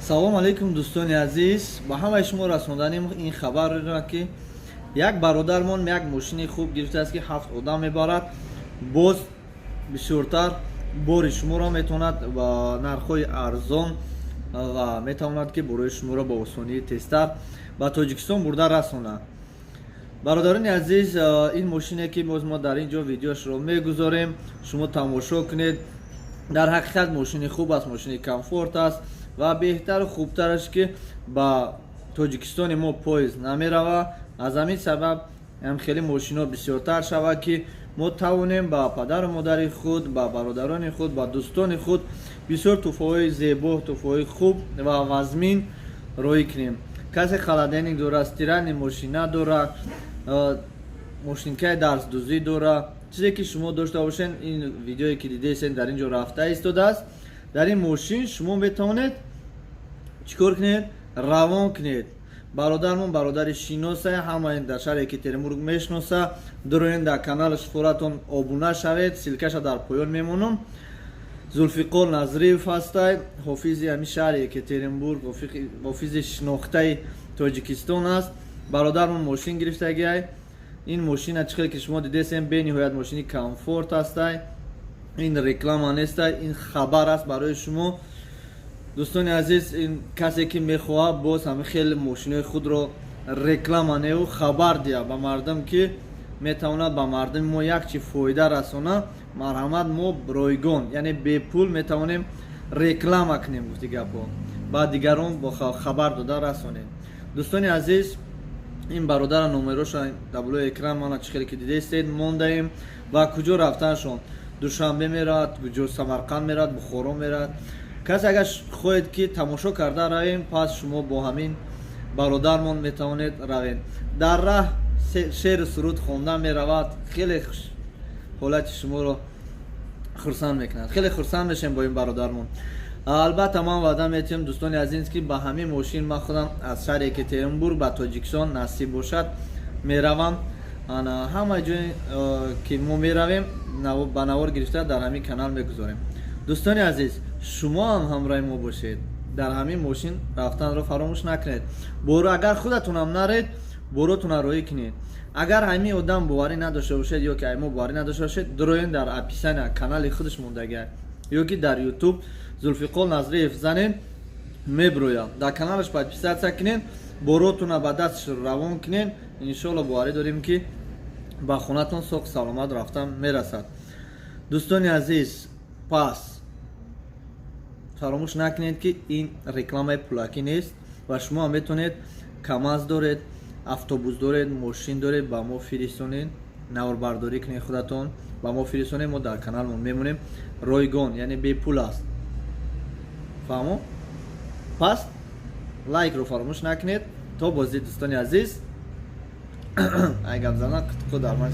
Салом алейкум, дӯстони азиз! Ба ҳамаи шумо расонданем ин хабарро, ки як бародармон як мошини хуб гирифтааст, ки ҳафт одам мебарад, боз бисёртар бори шуморо метавонад ба нархҳои арзон ва метавонад, ки борои шуморо ба осонии тезтар ба Тоҷикистон бурда расонад. Бародарони азиз, ин мошине, ки боз мо дар ин ҷо видеошро мегузорем, шумо тамошо кунед. Дар ҳақиқат мошини хуб аст, мошини комфорт аст ва беҳтару хубтараш, ки ба Тоҷикистони мо поезд намерава. Аз ҳамин сабаб ҳам хеле мошино бисёртар шавад, ки мо тавонем ба падару модари худ, ба бародарони худ, ба дӯстони худ бисёр тӯҳфаҳои зебо, тӯҳфаҳои хуб ва вазмин роҳӣ кунем. Касе холодильник дорад, стиральный мошина дорад, мошинкаи дастдӯзӣ дорад, чизе ки шумо дошта бошед, ин видеое, ки дидесен, дар ин ҷо рафта истодааст. Дар ин мошин шумо метавонед чӣ кор кунед? Равон кунед. Бародармон бародари шиноса, ҳама дар шаҳри Екатеринбург мешиноса. Дуроен, дар каналаш фуратон обуна шавед, ссылка ша дар поён мемонам. Зулфиқор Назриев ҳастай, ҳофизи ҳамин шаҳри Екатеринбург, ҳофизи шинохтаи Тоҷикистон аст. Бародармон мошин гирифтагиай. Ин мошина, чӣ хеле ки шумо дидесем, бениҳоят мошини комфорт ҳастай. Ин реклама нестай, ин хабар аст барои шумо, дӯстони азиз. Ин касе, ки мехоҳад боз ҳамин хеле мошинои худро реклама неу хабар диҳад ба мардум, ки метавонад ба мардуми мо як чи фоида расона, марҳамат, мо ройгон, яъне бепул метавонем реклама кунем, гуфти гапҳо, ба дигарон бо хабар дода расонем. Дӯстони азиз, ин бародара номероша дар болои экран мана, чӣ хеле ки дидестед, мондаем. Ва куҷо рафтаншон: Душанбе меравад, куҷо, Самарқанд меравад, Бухоро меравад. Касе агар хоҳед, ки тамошо карда равем, пас шумо бо ҳамин бародармон метавонед равед. Дар раҳ шеъру суруд хонда меравад, хеле ҳолати шуморо хурсанд мекунад. Хеле хурсанд мешем бо ин бародармон. Албатта, ман ваъда метиҳам, дӯстони азиз, ки ба ҳамин мошин ман худам аз шаҳри Екатеринбург ба Тоҷикистон, насиб бошад, меравам. Ҳама ҷое, ки мо меравем, ба навор гирифта дар ҳамин канал мегузорем. Дӯстони азиз, шумо ҳам ҳамроҳи мо бошед, дар ҳамин мошин рафтанро фаромӯш накунед. Боро агар худатонам наред, боротона роҳӣ кунед. Агар ҳамин одам боварӣ надошта бошед ё ки ай мо боварӣ надошта бошед, дуроен, дар описания канали худаш мондагиа ё ки дар Ютуб Зулфиқор Назриев занед, меброяд. Дар каналаш подписаться кунед, боротуна ба дасташ равон кунед. Иншоалло, боварӣ дорем, ки ба хонатон соғ саломат рафтан мерасад. Дӯстони азиз, пас фаромӯш накунед, ки ин рекламаи пулакӣ нест ва шумо ҳам метавонед, КамАЗ доред, автобус доред, мошин доред, ба мо фиристонед, наворбардорӣ кунед худатон, ба мо фиристонед, мо дар каналмон мемонем ройгон, яъне бепул аст. Фаҳмо? Пас лайкро фаромӯш накунед. То боздид, дӯстони азиз. Ай гап зана қитқу дар ман.